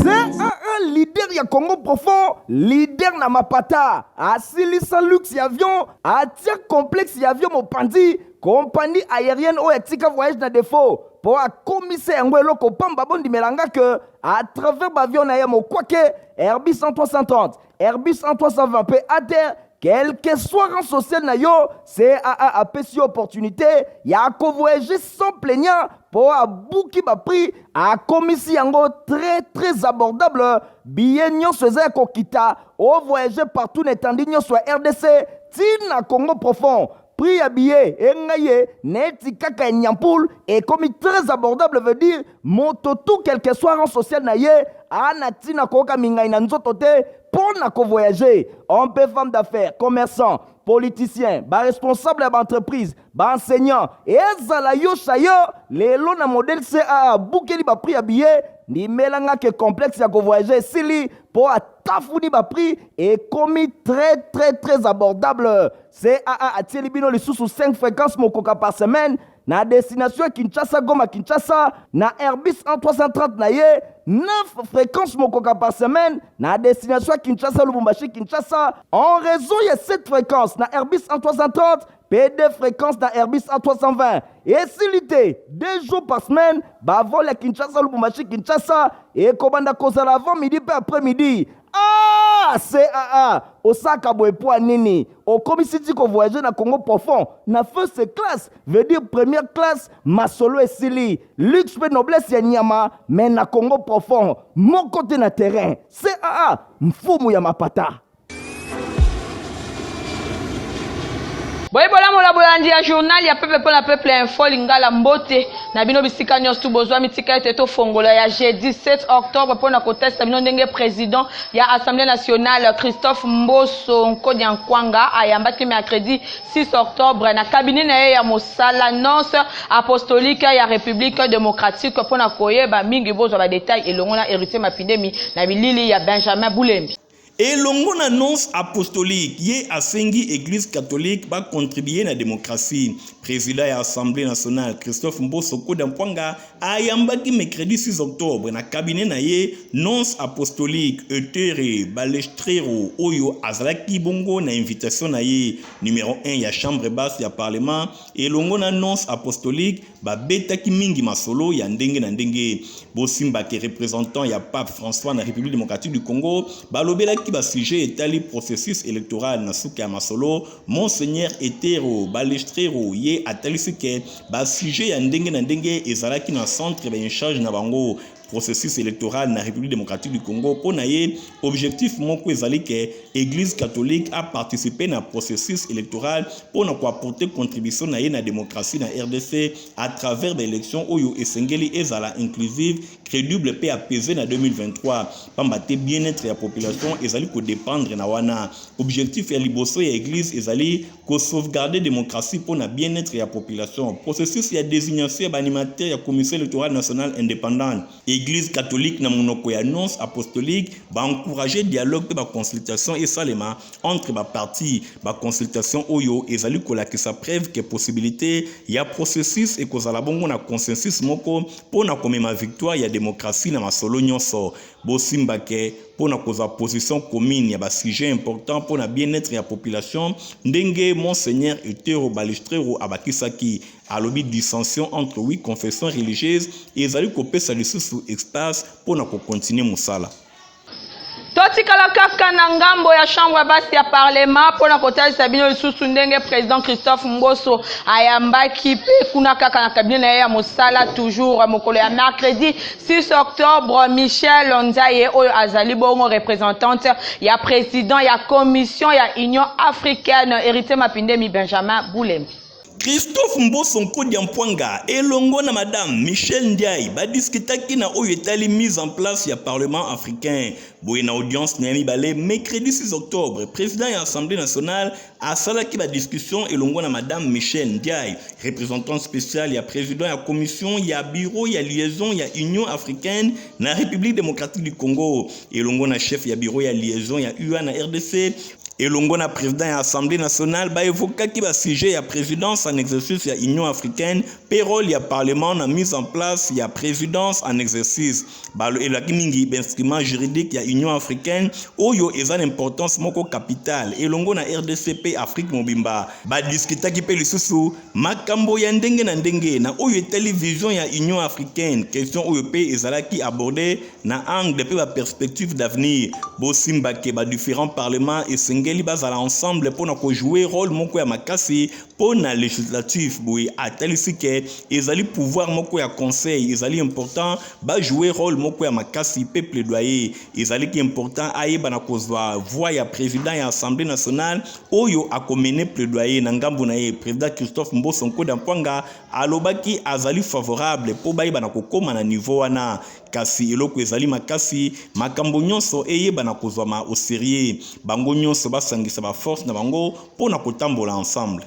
CAA leader ya Congo profond, leader na mapata, asilisa luxe ya avion, atia complexe ya avion mopanzi, compagnie aérienne oyo atika voyage na défaut mpo akomisa yango eloko pamba. Bondimela nga ke à travers baavion na ye mokwake Airbus 330, Airbus 320 mpe ATR, quel que soit rang social na yo, CAA apesi yo opportunité ya kovoyager sans plaignant mpo abuki baprix, akomisi yango très très abordable. Billet nyonso eza ya kokita, ovoyage partout na etandi nyonso ya RDC ntina Congo profond. Prix ya billet engai ye neti kaka ya nyampule, ekomi très abordable. Veut dire moto tout, quel que soit rang social na ye, ana ntina koyoka mingai na nzoto te mpo na kovoyage. Homme mpe femme d'affaires, commerçant, politicien, baresponsable ya baentreprise, baenseignant, ezala yo sayo lelo na modèle CAA abukeli baprix ya billet. Ndimelanga ke complexe ya kovoyage esili mpo atafuni baprix, ekomi très très très abordable. CAA atieli bino lisusu 5 fréquence mokoka par semaine na destination ya Kinshasa, Goma, Kinshasa na Airbus 330 na ye, 9 fréquences mokoka par semaine na destination ya Kinshasa, Lubumbashi, Kinshasa, en raison ya 7 fréquences na Airbus 330 mpe 2 fréquences na Airbus A320. Esili te, 2 jours par semaine bavol ya Kinshasa, Lubumbashi, Kinshasa ekobanda kozala avant midi mpe après midi. Ah, CAA osaka boye mpo ya nini? Okomisi ti kovoyage na Congo profond na first class, veut dire première classe. Masolo esili, luxe mpe noblesse ya nyama, me na Congo profond moko te na terrain. CAA, mfumu ya mapata. Boye bolamu la bolandi ya journal ya peuple mpo na peuple, Info Lingala. Mbote na bino bisika nyonso tu bozwami. Tika ete tofongola ya jeudi 7 octobre mpo na kotesta bino ndenge président ya Assemblée nationale Christophe Mboso Nkodia Nkwanga ayambaki mercredi 6 octobre na cabinet na ye ya mosala nonce apostolique ya République démocratique. Mpo na koyeba mingi, bozwa badetail elongo na Héritier Mapindemi na bilili ya Benjamin Bulembi. Elongo na nonce apostolique, ye asengi Église catholique bacontribue na démocratie. Président ya Assemblée nationale Christophe Mboso Nkodia Mpwanga ayambaki mercredi 6 octobre na cabinet na ye nonce apostolique Ettore Balestrero, oyo azalaki bongo na invitation na ye. Numéro 1 ya chambre basse ya parlement elongo na nonce apostolique babetaki mingi masolo ya ndenge na ndenge. Bosimbaki représentant ya pape François na République démocratique du Congo, balobelaki basujet etali processus électoral. Na suka ya masolo, monseigneur Ettore Balestrero ye atalisi ke basujet ya ndenge na ndenge ezalaki na centre baéchange na bango. Processus électoral na République démocratique du Congo, mpo na ye objectif moko ezali ke Église catholique aparticipe na processus électoral mpo na koapporter contribution na ye na démocratie na RDC à travers baélection oyo esengeli ezala inclusive, crédible mpe apaisé na 2023, pamba te bien-être ya population ezali kodépendre na wana. Objectif ya liboso ya Église ezali kosauvegarder démocratie mpo na bien-être ya population. Processus ya désignation ya baanimateur ya Commission électorale nationale indépendante, Église catholique na monoko ya nonce apostolique baencourage dialogue mpe baconsultation esalema entre baparti. Baconsultation oyo ezali kolakisa preuve ke possibilité ya processus ekozala bongo na consensus moko mpo na komema victoire ya démocratie na masolo nyonso. Bosimba ke mpo na kozwa position commune ya basujet important mpo na bien-être ya population, ndenge monseigneur Ettore Balestrero abakisaki, alobi dissension entre huit confessions religieuses ezali kopesa lisusu espace mpo na kokontinue mosala. Totikala kaka na ngambo ya chambre basse ya parlement mpona kotalisa bino lisusu ndenge président Christophe Mboso ayambaki mpe kuna kaka na cabinet na ye ya mosala, toujours mokolo ya mercredi 6 octobre, Michel Nzaye oyo azali bongo représentante ya président ya commission ya Union africaine. Héritier Mapindemi, Benjamin Bulembi. Christophe Mboso Nkodia Mpwanga elongo na madame Michel Ndiaye badiskutaki na oyo etali mise en place ya Parlement africain. Boye na audience na ya mibale mercredi 6 octobre, président ya Assemblée nationale asalaki badiscussion elongo na madame Michel Ndiaye, représentant spécial ya président ya commission ya bureau ya liaison ya Union africaine na République démocratique du Congo, elongo na chef ya bureau ya liaison ya UA na RDC. Elongo na president ya Assemblee nationale, ba evokaki ba sujets ya presidence en exercice ya Union africaine mpe role ya parlement na mise en place ya presidence en exercice. Balobelaki mingi ba instruments juridiques ya Union africaine oyo eza na importance moko capitale elongo na rdc mpe Afrique mobimba. Ba discutaki mpe lisusu makambo ya ndenge na ndenge na oyo etali vision ya Union africaine, question oyo mpe ezalaki abordee na angle mpe ba perspectives d'avenir. Bosimba ke ba differents parlements esengeli bazala ensemble mpo na ko jouer role moko ya makasi mpo na legislatif. Boye atalisi ke ezali pouvoir moko ya conseil, ezali important ba jouer role moko ya makasi mpe plaidoyer. Ezaliki important ayeba na kozwa voix ya president ya Assemblee nationale oyo ako mener plaidoyer na ngambo na ye. President Christophe Mboso Nkodia Mpwanga alobaki azali favorable mpo bayeba na kokoma na niveau wana. Kasi eloko ezali makasi, makambo nyonso eyeba na kozwama au serieux. Bango nyonso basangisa ba forces na bango mpo na kotambola ensemble.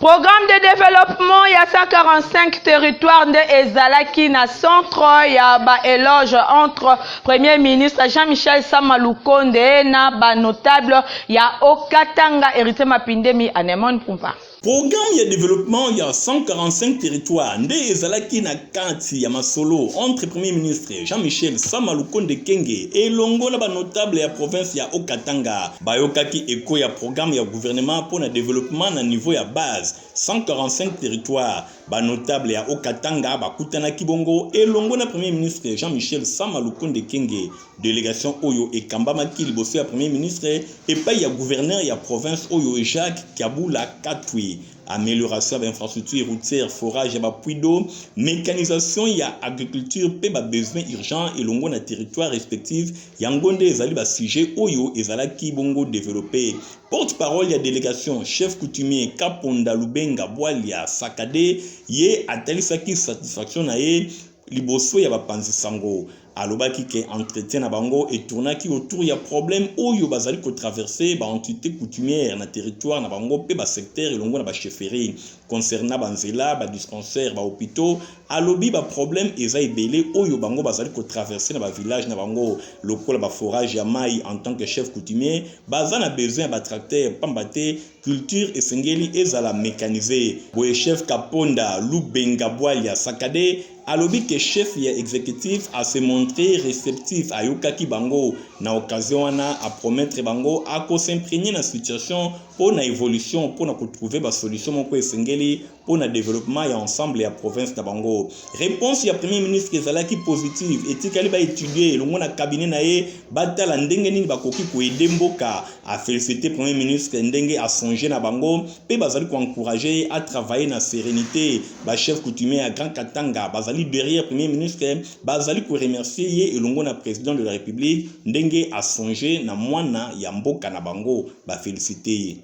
Programme de développement ya 145 territoires nde ezalaki na centre ya ba éloge entre Premier ministre Jean-Michel Sama Lukonde na ba notable ya Haut-Katanga. Héritier Mapindemi, Anemone Pumpa. Programme ya développement ya 145 territoires nde ezalaki na kati ya masolo entre Premier ministre Jean-Michel Sama Lukonde Kenge elongo na ba notable ya province ya Haut-Katanga. Bayokaki eko ya programme ya gouvernement mpo na développement na niveau ya base 145 territoires. Ba notable ya Haut-Katanga bakutanaki bongo elongo na Premier ministre Jean-Michel Sama Lukonde Kenge. Delegation oyo ekambamaki liboso ya Premier ministre epai ya gouverneur ya province oyo Jacques Kyabula Katwe. Amélioration ya ba-infrastructure routière, forage ya ba-puits d'eau, mécanisation ya agriculture mpe ba-besoin urgent elongo na territoire respective, yango nde ezali ba-sujet oyo ezalaki bongo développé. Porte-parole ya délégation, chef coutumier Kaponda Lubenga Bwalia Sakade, ye atalisaki satisfaction na ye liboso ya bapanzi sango. Alobaki ke entretien na bango etournaki autour ya problème oyo bazali kotraverse baentité coutumière na territoire na bango mpe basecteur elongo na bachefferie concernant banzela, badispensaire, bahôpitaux. Alobi baproblème eza ebele oyo bango bazali kotraverse na bavillage na bango, lokola baforage ya mai. En tant que chef coutumier, baza na besoin ya batracteur, pamba te culture esengeli ezala mécanisé. Boye chef Kaponda Lubenga Bwalia Sakade alobi ke chef ya exécutif ase montré réceptif, ayokaki bango. Na occasion wana, apromettre bango akos'imprégner na situation mpo na évolution, mpo na kotrouver basolution moko esengeli mpo na développement ya ensemble ya province na bango. Réponse ya Premier ministre ezalaki positive. Etikali baétudie elongo na cabinet na ye, batala ndenge nini bakoki koaider mboka. Afélicité Premier ministre ndenge asonge na bango mpe bazali koencourager ye atravailler na sérénité. Bachef coutumier ya Grand Katanga bazali derrière Premier ministre, bazali koremercier ye elongo na président de la République ndenge asonge na mwana ya mboka na bango, bafélicité ye.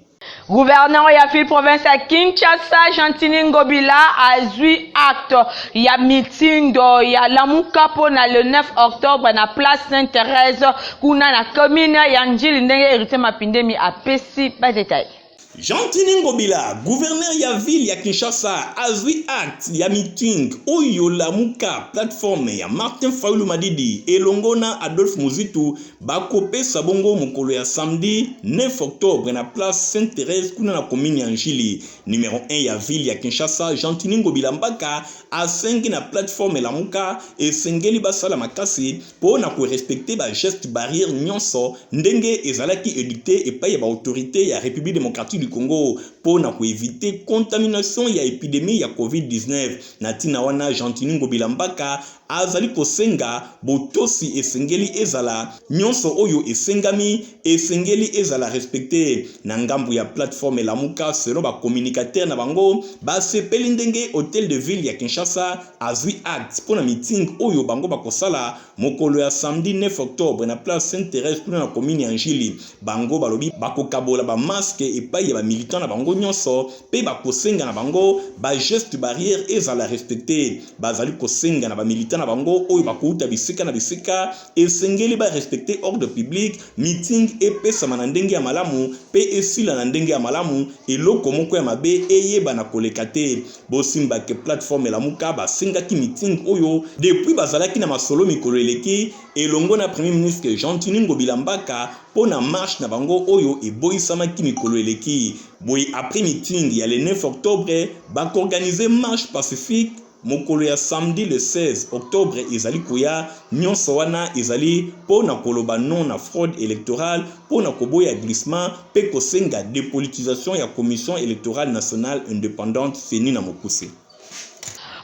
Gouverneur ya ville province ya Kinshasa, Gentiny Ngobila, azwi acte ya meeting ya Lamuka mpona le 9 octobre na place Sainte Thérèse kuna na commune ya Njili, ndenge Héritier Mapindemi apesi badetail. Gentiny Ngobila, gouverneur ya ville ya Kinshasa, azwi acte ya meeting oyo Lamuka, plateforme ya Martin Fayulu Madidi elongo na Adolphe Muzito, bakopesa bongo mokolo ya samedi 9 octobre na place Sainte Thérèse kuna na commune ya Njili. Numero 1 ya ville ya Kinshasa, Gentiny Ngobila Mbaka, asengi na plateforme Lamuka esengeli basala makasi mpo na korespecter bageste barrière nyonso ndenge ezalaki édicté epai ya baautorité ya République démocratique du Congo, mpo na koéviter contamination ya épidémie ya COVID-19. Na ntina wana, Gentiny Ngobila Mbaka azali kosenga botosi esengeli ezala, nyonso oyo esengami esengeli ezala respecté. Na ngambu ya plateforme Lamuka, selon bacommunicateur na bango, basepeli ndenge hôtel de ville ya Kinshasa azwi acte mpo na meeting oyo bango bakosala mokolo ya samedi 9 octobre na place Sainte Thérèse kuna na commune ya Njili. Bango balobi bakokabola bamasque epai ya bamilitant na bango nyonso mpe bakosenga na bango bageste barrière ezala respecté. Bazali kosenga na bamilitant na bango oyo bakouta bisika na bisika. Esengeli ba respecter ordre public, meeting epesama na ndenge ya malamu pe esila na ndenge ya malamu, eloko moko ya mabe eyebana koleka te. Bosimba ke plateforme Lamuka basengaki meeting oyo depuis bazalaki na masolo mikolo eleki elongo na Premier ministre Gentiny Ngobila Mbaka mpo na marche na bango oyo eboyisamaki mikolo eleki. Boye après meeting ya le 9 octobre, bakoorganiser marche pacifique mokolo ya samedi le 16 octobre ezali koya. Nionso wana ezali mpo na koloba non na fraude electorale, mpo na koboya glissement mpe kosenga depolitisation ya Commission electorale nationale independante, ceni na mokuse.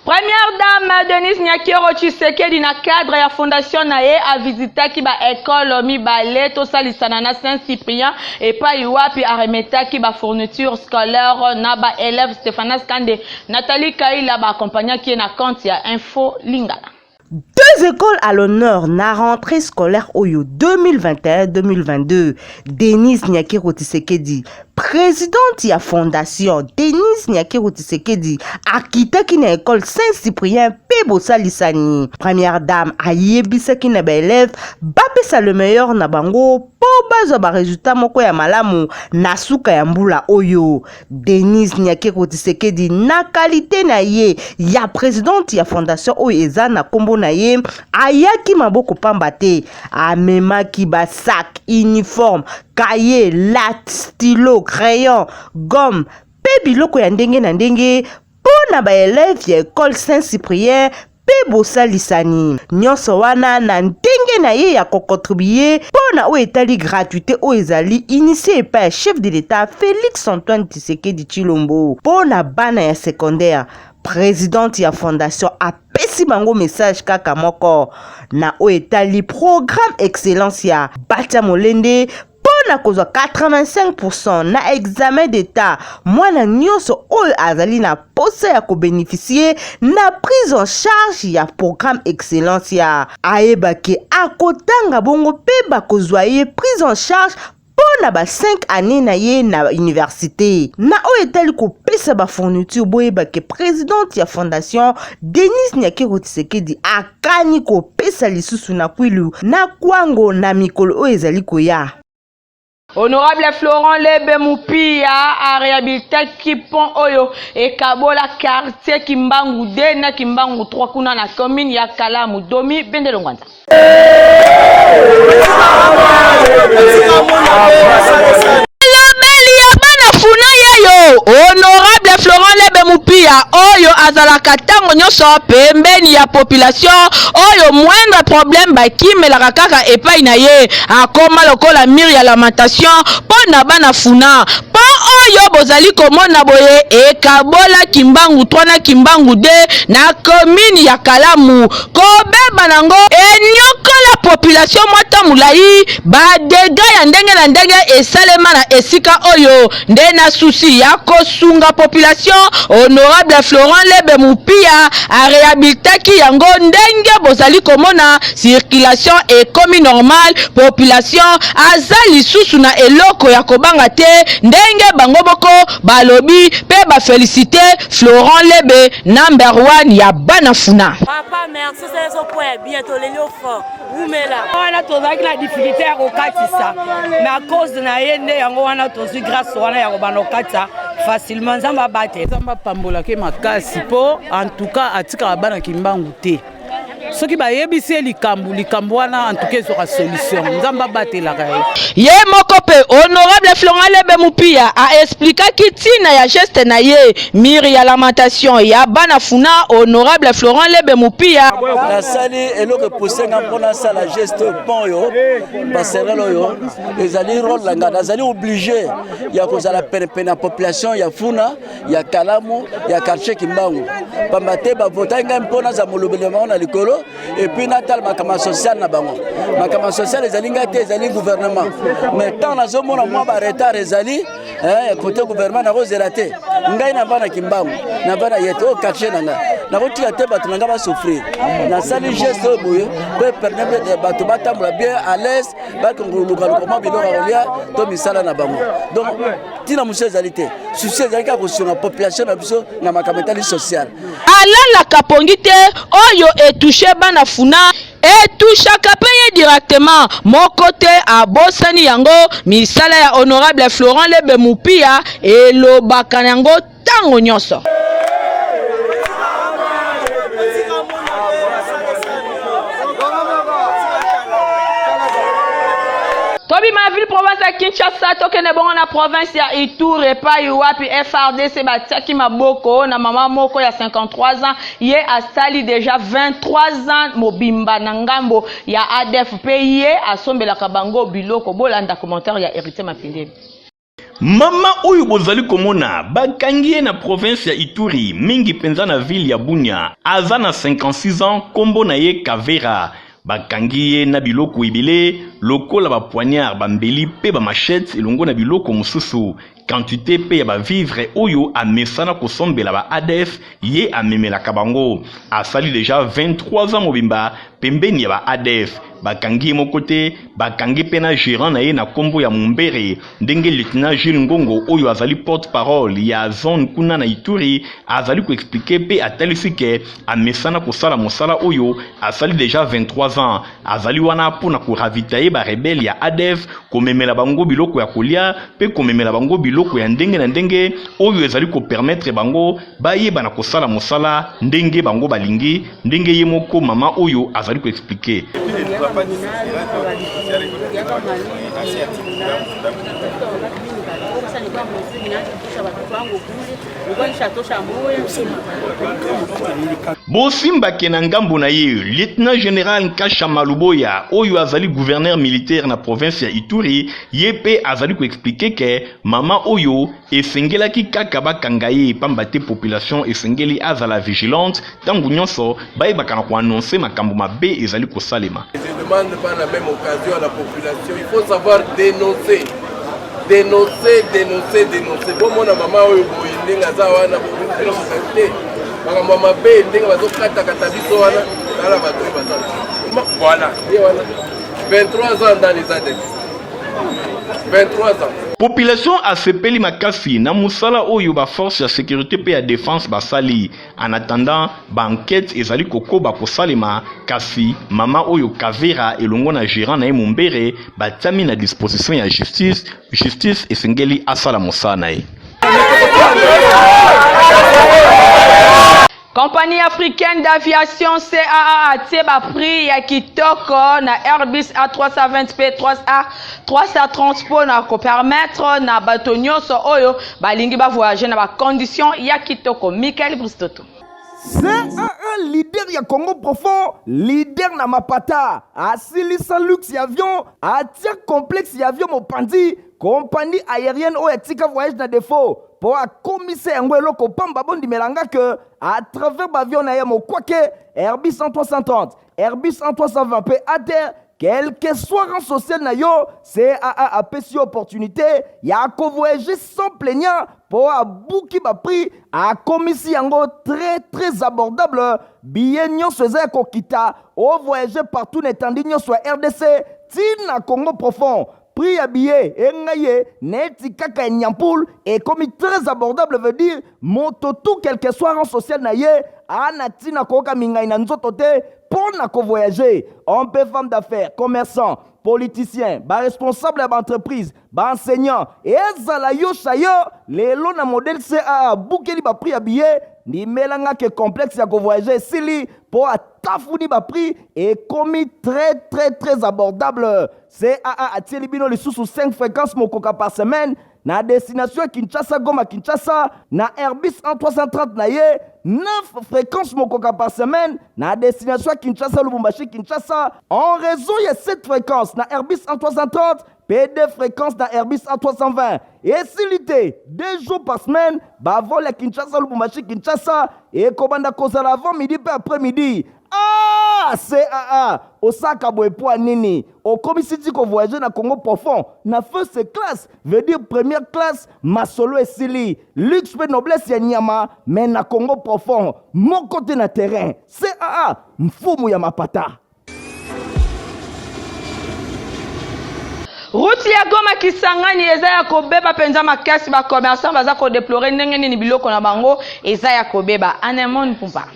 Première dame Denise Nyakeru Tshisekedi na cadre ya fondation na ye avisitaki ba école mibale tosalisana na Saint-Cyprien epai wapi aremetaki ba fourniture scolaire na ba élèves. Stephanas Kande, Nathalie Kaila ba accompagnaki ye na compte ya Info Lingala. Deux écoles à l'honneur na rentrée scolaire oyo 2021-2022. Denise Nyakeru Tshisekedi, présidente ya fondation Denise Nyakeru Tshisekedi, akitaki na école Saint-Cyprien mpe bosalisani. Première dame ayebisaki na ba élèves bapesa le meilleur na bango mpo bazwa ba résultat moko ya malamu na suka ya mbula oyo. Denise Nyakeru Tshisekedi na qualité na ye ya présidente ya fondation oyo eza na kombo na ye ayaki maboko pamba te, amemaki ba sac, uniforme, cahier, latte, stylo, crayon, gomme pe biloko ya ndenge na ndenge mpo na ba élèves ya école Saint-Cyprien mpe bosalisani nyonso wana na ndenge na ye ya kocontribue mpo na oyo etali gratuité oyo ezali initie epai ya chef de l'État Félix Antoine Tshisekedi Tshilombo mpo na bana ya secondaire. Presidente ya fondation apesi bango message kaka moko na oyo etali programme excellence ya Batia Molende mpo na kozwa 85% na examen d'etat. Mwana nyonso oyo azali na posa ya kobeneficie na prise en charge ya programme excellence ya ayeba ke akotanga bongo mpe bakozwa ye prise en charge mpo na ba 5 années na ye na université. Na oyo etali kopesa ba fourniture, boyeba ke presidente ya fondation Denise Nyakeru Tshisekedi akani kopesa lisusu na Kwilu na Kwango na mikolo oyo ezali koya. Honorable Florent Lebe Mupia a réhabilitaki pont oyo ekabola quartier Kimbangu 2 na Kimbangu 3 kuna na commune ya Kalamu. Domi Bendelo Ngwanza. Elobeli ya bana funa yeyo honorable Florent Lebe Mupia oyo azalaka ntango nyonso pembeni ya population oyo moindre problème bakimelaka kaka epai na ye, akoma lokola mur ya lamentation mpo na bana funa. Mpo oyo bozali komona boye ekabola Kimbangu 3 na Kimbangu 2 na commune ya Kalamu. Kobeba nango enyokola population mwa temps molayi, ba degats ya ndenge na ndenge esalema na esika oyo. Nde na souci ya kosunga population, honorable Florent Lebe Mupia a rehabilitaki yango ndenge bozali komona, circulation ekomi normal, population aza lisusu na eloko ya kobanga te ndenge bango moko balobi pe ba felicite Florent Lebe number one ya bana Funa. Papa merci osala biso point ya bien toleli yo fort wumela. Wana tozalaki na difficulté ya kokatisa mais à cause na ye nde yango wana tozwi grâce wana ya kobanda kokatisa facilement. Nzambe abatela. Nzambe apambolaka ye makasi mpo en tout cas atikaka bana Kimbangu te. Soki bayebisi ye likambo, likambo wana en tout cas ezwaka solution. Nzambe abatelaka ye. Ye moko mpe honorable Florent Lebe Mupia a explikaki ntina ya geste na ye. Mur ya lamentation ya bana Funa, honorable Florent Lebe Mupia. Nasali eloko epousse nga mpo nasala geste oyo, pont oyo, passerelle oyo, ezali role na nga. Nazali oblige ya kozala penepene ya population ya Funa, ya Kalamu, ya quartier Kimbangu, pamba te bavotaki ngai mpo naza molobeli na bango na likolo, et puis natala makambo ya social na bango. Makambo ya social ezali ngai te, ezali gouvernement. Mais tant nazomona mwa ba retard ezali côté gouvernement, nakozela te. Ngai nava na Kimbangu, nava na yete oyo quartier na ngai. Nakotika te bato na ngai basouffrir. Nasali geste oyo boye mpo epermettre bato batambola bien à l'aise, bakende kolukaluka mwa biloko ya kolia to misala na bango. Donc ntina mosusu ezali te, souci ezali kaka kosunga population na biso na makambo etali sociale. Alalaka pongi te oyo etouche bana funa etouchaka pe ye directement moko te abosani yango misala ya honorable Florent Lebe Mupia elobaka yango tango nyonso. Tobima ville province ya Kinshasa tokende bongo na province ya Ituri epai wapi FRDC batiaki maboko na mama moko ya 53 ans ye asali deja 23 ans mobimba na ngambo ya ADF mpe ye asombelaka bango biloko. Bolanda commentaire ya Heritier Mapindemi. Mama oyo bozali komona bakangi ye na province ya Ituri, mingi mpenza na ville ya Bunia. Aza na 56 ans, kombo na ye Kavera. Bakangi ye na biloko ebele lokola ba poignard, ba mbeli mpe ba machettes elongo na biloko mosusu. Quantite mpe ya ba vivres oyo amesana kosombela ba adf, ye amemelaka bango. Asali deja 23 ans mobimba pembeni ya ba adf. Bakangi ye moko te, bakangi mpe na gerant na ye na kombo ya Mumbere, ndenge lieutenant Jules Ngongo oyo azali porte-parole ya zone kuna na Ituri azali ko expliquer mpe atalisi ke amesana kosala mosala oyo asali deja 23 ans. Azali wana mpo na ko ravitailler ba rebelles ya adf, komemela bango biloko ya kolia mpe komemela bango biloko ya ndenge na ndenge oyo ezali ko permettre bango bayeba na kosala mosala ndenge bango balingi, ndenge ye moko mama oyo azali ko expliquer. Bosimba ke na ngambo na ye, Lieutenant general Nkasha Maluboya oyo azali gouverneur militaire na province ya Ituri, ye pe azali ko expliquer ke mama oyo esengelaki kaka bakanga ye pamba te population esengeli azala vigilante tango nyonso bayebaka na ko annoncer makambo mabe ezali kosalema. Je demande par la même occasion à la population, il faut savoir dénoncer. Dénoncer, dénoncer, dénoncer. Bomona mama oyo boye ndenge aza wana bino bozali te makambo ya mabe ndenge bazokatakata biso wana tala bato oyo baza voilà ye wana 23 ans dans les ADF 23 ans. Population asepeli makasi na mosala oyo ba forces ya securite mpe ya defense basali. En attendant, ba enquetes ezali kokoba kosalema, kasi mama oyo Kavera elongo na gerant na ye Mumbere batiami na disposition ya justice. Justice esengeli asala mosala na ye. Compagnie africaine d'aviation CAA atie ba prix ya kitoko na Airbus A320 pe 3A 330 mpo na ko permettre na bato nyonso oyo balingi ba voyager na ba conditions ya kitoko. Michael Bristoto. CAA leader ya Congo profond, leader na mapata, asilisa luxe ya avion, atia complexe ya avion mopanzi, compagnie aérienne oyo atika voyage na defaut po akomisa yango eloko pamba. Bondimela nga que à travers ba avion na ye mokwake Airbus 330, Airbus 320 pe ATR, quel que soit rang social na yo, CAA apesi yo opportunité ya kovoyager sans plaignant po abuki ba prix, akomisi yango très très abordable. Billet nyonso eza ya kokita, o voyager partout na etandi nyonso ya RDC ti na Congo profond. Prix ya billet engai ye neti kaka ya nyampul ekomi très abordable, veut dire moto tout quel que soit rang social na ye ana ntina koyoka mingai na nzoto te mpo na kovoyager. Homme mpe femme d'affaires, commerçant, politicien, ba responsable ya ba entreprise, ba enseignant, ezala yo sayo lelo na modèle CAA abukeli ba prix ya billet. Ndimela nga ke complexe ya kovoyager esili mpo atafuni ba prix ekomi très très très abordable. CAA atieli bino lisusu 5 fréquences mokoka par semaine na destination ya Kinshasa Goma Kinshasa na Airbus A330 na ye, 9 fréquences mokoka par semaine na destination ya Kinshasa Lubumbashi Kinshasa en raison ya 7 fréquences na Airbus A330 pe 2 fréquences na Airbus A320. Esili te, 2 jours par semaine ba vol ya Kinshasa Lubumbashi Kinshasa ekobanda kozala avant midi pe après midi. Ah! Ah CAA osaka boye poa nini? Okomisi ti ko voyager na Congo profond na first class veut dire première classe masolo esili luxe pe noblesse ya nyama mais na Congo profond moko te na terrain CAA mfumu ya mapata. Route ya Goma Kisangani eza ya kobeba mpenza makasi, ba commerçants baza ko deplorer ndenge nini biloko na bango eza ya kobeba. Anemone Pumpa.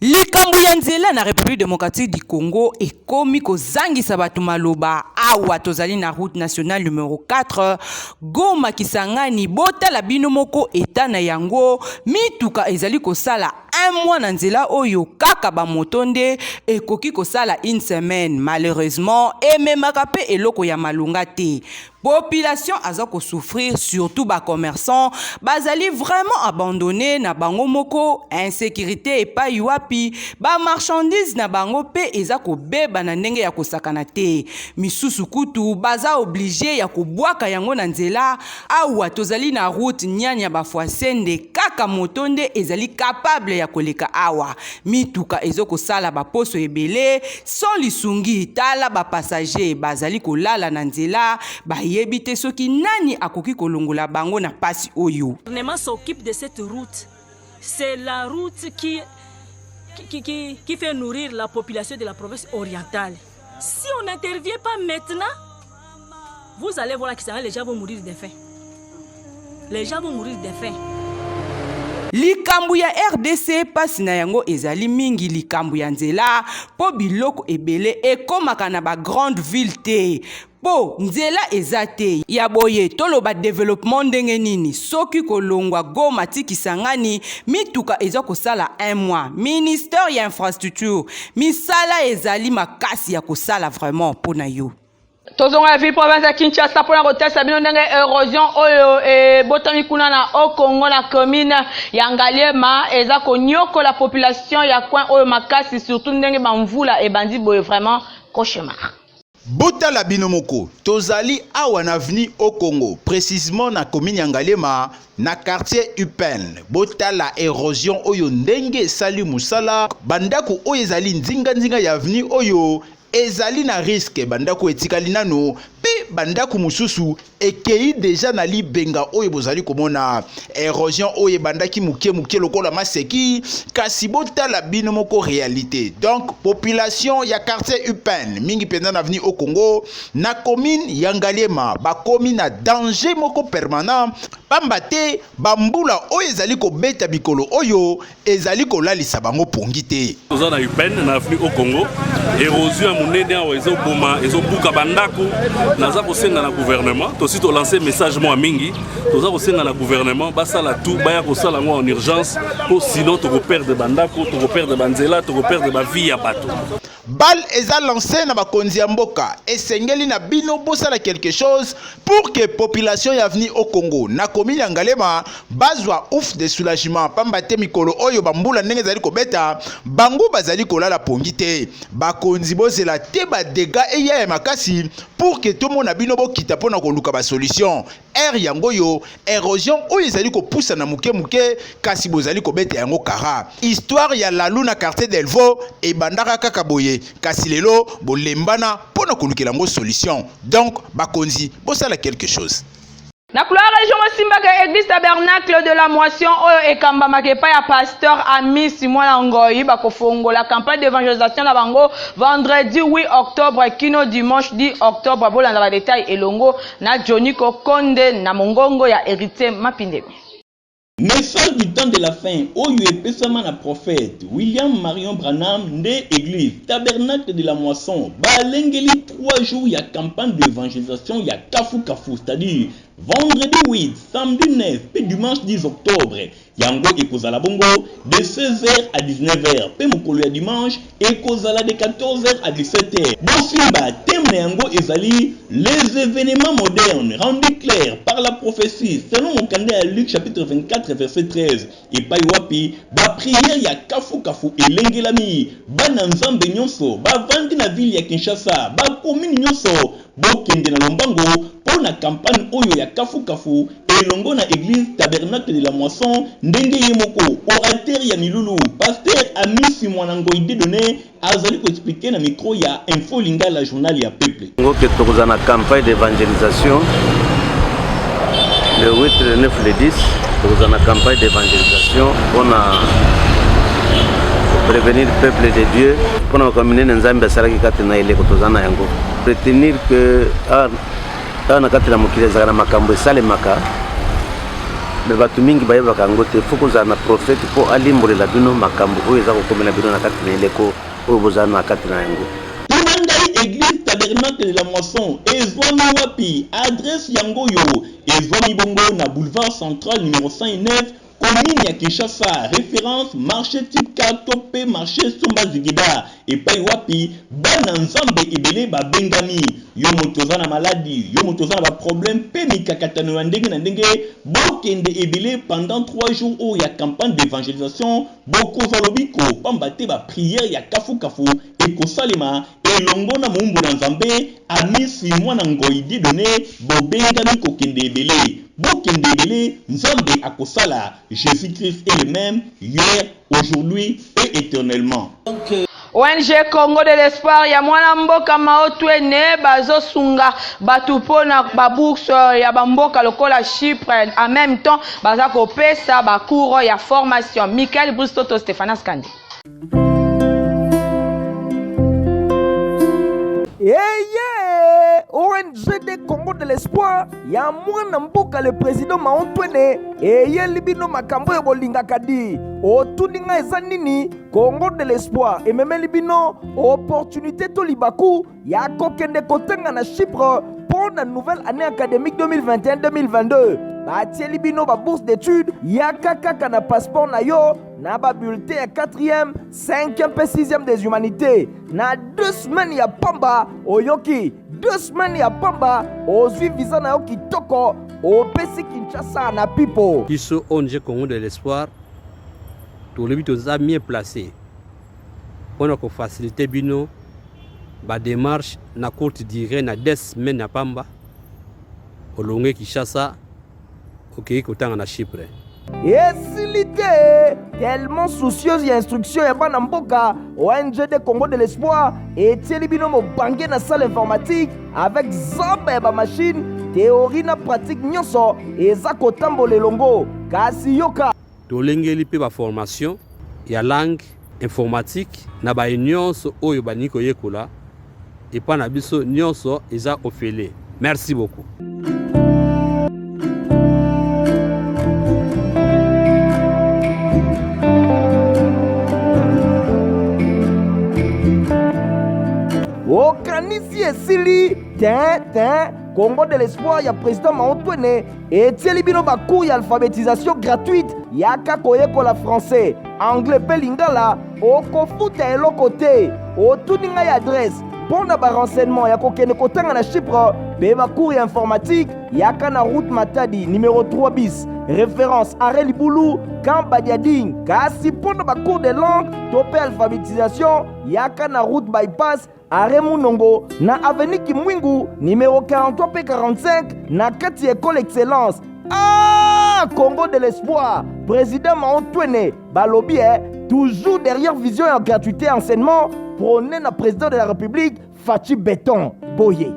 Likambo ya nzela na Republique democratique du Congo ekomi kozangisa bato maloba. Awa tozali na route nationale numero 4 Goma Kisangani, botala bino moko eta na yango. Mituka ezali kosala un mois na nzela oyo, kaka ba moto nde ekoki kosala une semaine. Malheureusement ememaka pe eloko ya malonga te. Population aza ko souffrir, surtout ba commerçants bazali vraiment abandonne na bango moko, insecurite epayi wapi ba marchandises na bango pe eza kobeba na ndenge ya kosakana te, misusu kutu baza oblige ya kobwaka yango na nzela. Awa tozali na route Nyanya Bafuasende, kaka moto nde ezali capable ya koleka awa, mituka ezo kosala ba poso ebele sans lisungi, tala ba passagers bazali kolala na nzela, bayebi te soki nani akoki kolongola bango na pasi oyo. Gouvernement s'occupe de cette route, c'est la route qui, qui, qui, qui fait nourrir la population de la province orientale. Si on n'intervient pas maintenant, vous allez voir que les gens vont mourir de faim. Les gens vont mourir de faim. Likambo ya rdc pasi na yango ezali mingi likambo ya nzela po biloko ebele ekomaka na ba grande ville te po nzela eza te ya boye toloba developpement ndenge nini soki kolongwa Goma ti Kisangani mituka eza kosala un mois ministère ya infrastructure misala ezali makasi ya kosala vraiment pona yo. Tozonga na ville province ya Kinshasa mpona kotalisa bino ndenge erosion oyo ebotami kuna na Haut-Congo na commune ya Ngaliema eza konyokola population ya coin oyo makasi, surtout ndenge bamvula ebandi boye, vraiment cauchemar. Botala bino moko, tozali awa na avenue Haut Congo, precisement na commune ya Ngaliema, na quartier UPN. Botala erosion oyo ndenge esali mosala, ba ndako oyo ezali nzinga nzinga ya avenue oyo ezali na risque, ba ndako etikali nano pe ba ndako mosusu ekeyi deja na libenga oyo bozali komona. Erosion oyo ebandaki moke moke lokola maseki, kasi botala bino moko realite. Donc population ya quartier UPN mingi mpenza na avenue Haut Congo na commune ya Ngaliema bakomi na danger moko permanent, pamba te ba mbula oyo ezali kobeta mikolo oyo ezali kolalisa bango pongi te. Toza na UPN na avenue Haut Congo, erosion ya monene awa ezoboma, ezobuka bandako. Naza kosenga na gouvernement, tosi tolanse message mwa mingi, toza kosenga na gouvernement basala tout, baya kosala yango en urgence, mpo sinon tokoperdre bandako, tokoperdre banzela, tokoperdre bavie ya bato. Balle eza lance na bakonzi ya mboka, esengeli na bino bosala quelque chose pour que population ya avenue Haut Congo na commune ya Ngalema bazwa ouf de soulagement, pamba te mikolo oyo ba mbula ndenge ezali kobeta bango bazali kolala pongi te. Bakonzi bozela te ba degats eya ya makasi pour que tomona bino bokita pona koluka ba solution. Heure yango oyo erosion oyo ezali kopusana moke moke kasi bozali kobeta yango kara. Histoire ya Lalu na quartier Delvaux ebandaka kaka boye kasi lelo bolembana mpo na kolukela yango solution. Donc bakonzi bosala quelque chose. Na couloir region mosimbaka eglise tabernacle de la moisson oyo ekambamaka epai ya pasteur Amisi Mwana Ngoi bakofongola campagne d'evangelisation na bango vendredi 8 octobre kino dimanche 10 octobre. Bolanda ba detail elongo Na Johnny Kokonde na mongongo ya Heritier Mapindemi. Message du temps de la fin oyo epesama na prophète William Marion Branham nde eglise Tabernacle de la Moisson balengeli 3 jours ya campagne de evangelisation ya kafu kafu c'est-à-dire vendredi 8, samedi 9 pe dimanche 10 octobre. Yango ekozala bongo de 16h à 19h mpe mokolo ya dimanche ekozala de 14h à 17h. Bosimba, thème na yango ezali Les evenements modernes rendus clairs par la prophetie selon mokanda ya Luc chapitre 24 verset 13, epai wapi ba prières ya kafu kafu elengelami. Bana Nzambe nyonso bavandi na ville ya Kinshasa, ba communes nyonso, bokende na lombango mpo na campagne oyo ya kafu kafu. elongo na eglise Tabernacle de la Moisson ndenge ye moko orateur ya milulu Pasteur Amisi Mwanangoy Dieudonne azali ko expliquer na micro ya Info Lingala journal ya peuple. Ngo ke tokozala na campagne d'evangelisation le 8, le 9, le 10 tokozala na campagne d'evangelisation mpona prévenir peuple de Dieu mpona makambo minene Nzambe asalaki kati na eleko toza na yango. Retenir que awa na kati na mokili ezalaka na makambo esalemaka me bato mingi bayebaka yango te. Fo kozala na prophète mpo alimbolela bino makambo oyo eza kokomela bino na kati na eleko oyo bozala na kati na yango. Tuna ngai eglise tabernacle de la moisson ezwami wapi? Adresse yango oyo ezwami bongo na boulevard central numero 109 Commune ya Kinshasa, reference marche type K to pe marche Somba Zigida, epai wapi bana Nzambe ebele babengami. Yo moto oza na maladi, yo moto oza na ba problèmes pe mikakatano ya ndenge na ndenge, bokende ebele pendant 3 jours oyo ya campagne d'evangelisation, bokozwa lobiko pamba te ba prières ya kafu kafu ekosalema elongo na moumbu na Nzambe Amisi mwana Ngoyi Dieudonne, bobengami kokende ebele. Bokende ebele, Nzambe akosala, Jesus Christ est le meme hier, aujourd'hui et eternellement. ONG Congo de l'espoir ya mwana mboka Mao Twene bazosunga bato mpo na ba bourse ya bamboka lokola Chypre, en même temps baza kopesa ba cours ya formation. Michael Bristoto, Stephanas Kande. Eye ONGD Congo de l'espoir ya mwana mboka le président Maon Twene eyeli bino makambo oyo bolingaka di otuni ngai eza nini Congo de l'espoir ememeli bino opportunité to libaku ya kokende kotanga na Chypre mpo na nouvelle année académique 2021-2022 batieli bino ba bourse d'études yaka kaka na passeport na yo na ba bulletin ya 4e 5e mpe 6e des humanités na 2 semaines ya pamba oyoki 2 semaines ya pamba ozwi visa na yo kitoko opesi Kinshasa na pipo. Biso ONG Congo de l'espoir tolobi toza mieux placé mpo na kofacilite bino ba demarche na courte durée na 2 semaines ya pamba olongue Kinshasa okei kotanga na Chypre. Esili te tellement soucieuse ya instruction ya bana mboka ONGD Congo de l'espoir etieli bino mobange na salle informatique avec zamba ya bamashine théorie na pratique nyonso eza kotambola elongo kasi yoka Tolengeli mpe ba formation ya langue informatique na baye nionso oyo balingi koyekola epa na biso nionso eza ofele. Merci beaucoup. Okanisi esili te te Congo de l'espoir ya président Mao Twene etieli bino ba cours ya alphabetisation gratuite yaka koyekola français anglais mpe lingala okofuta eloko te otuni ngai adresse mpo na barenseignement ya kokende kotanga na chypre mpe bacours ya informatique yaka na route matadi numero 3 bis référence arrêt libulu camp badiading kasi mpo na bacours de langue to mpe alphabetisation yaka na route bypass Arrêt Munongo na avenue Kimwingu numéro 43 pe 45 na kati ya école Excellence. Ah, Congo de l'espoir, président Mao Twene, balobi eh, toujours derrière vision ya gratuité enseignement prôné na président de la République Fatshi Béton Boye.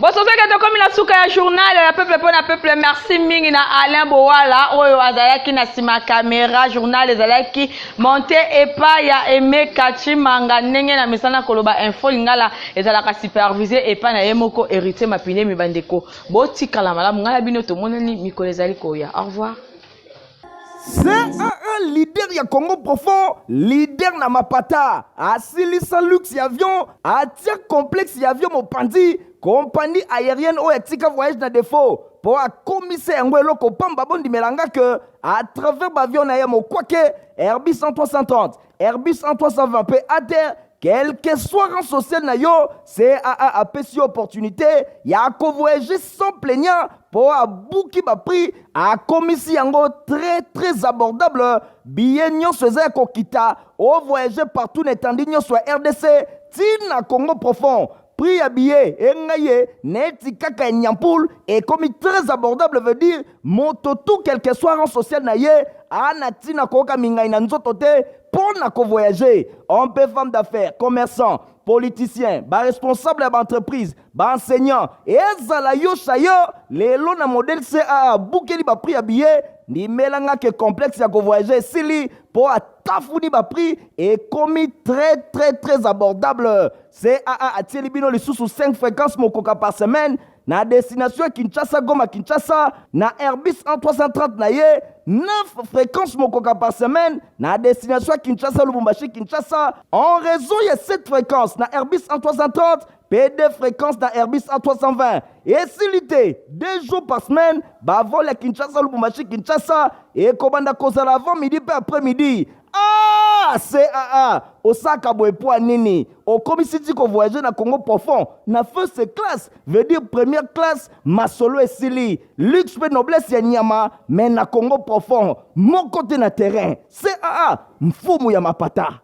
Bososeke tokomi na suka ya journal ya peuple mpo na peuple. Merci mingi na Alain Bowala oyo azalaki na nsima kamera. Journal ezalaki monte epai ya Aime Kachimanga ndenge na misana koloba info lingala ezalaka supervise epai na ye moko Héritier Mapinemi. Bandeko botikala malamu, ngai na bino tomonani mikolo ezali koya. Au revoir. CAA leader ya Congo profond, leader na mapata, asilisa luxe ya avion, atia complexe ya avion mopanzi, compagnie aérienne oyo atika voyage na défaut po akomisa yango eloko pamba. Bondimela nga que à travers ba avion na ye mokwake Airbus 330, Airbus 320 pe ATR, quel que soit rang social na yo, CAA apesi yo opportunité ya kovoyager sans plaignant po abuki ba prix, akomisi yango très très abordable. Billet nyonso eza ya kokita, o voyager partout na etandi nyonso ya RDC ti na Congo profond. Prix ya billet enga ye neti kaka ya nyampul ekomi très abordable, veut dire moto tout, quelque soit rang social na ye, ana ntina koyoka mingai na nzoto te mpo na kovoyage. Homme mpe femme d'affaires, commerçant, politicien, baresponsable ya baentreprise, baenseignant, ezala yo sayo lelo na modèle CAA abukeli baprix ya billet. Ndimelanga ke complexe ya kovoyage esili mpo atafuni baprix ekomi très très très abordable. CAA atieli bino lisusu 5 fréquences mokoka par semaine na destination ya Kinshasa, Goma, Kinshasa na Airbus A330 na ye, 9 fréquences mokoka par semaine na destination ya Kinshasa, Lubumbashi, Kinshasa en raison ya 7 fréquences na Airbus A330 mpe 2 fréquences na Airbus A320. Esili te, 2 jours par semaine bavol ya Kinshasa, Lubumbashi, Kinshasa ekobanda kozala avant midi mpe après midi. Ah, CAA osaka boye po nini? Okomisi ti kovoyage na Congo profond na first class, veut dire première classe. Masolo esili, luxe mpe noblesse ya nyama, mais na Congo profond moko te na terrain. CAA, mfumu ya mapata.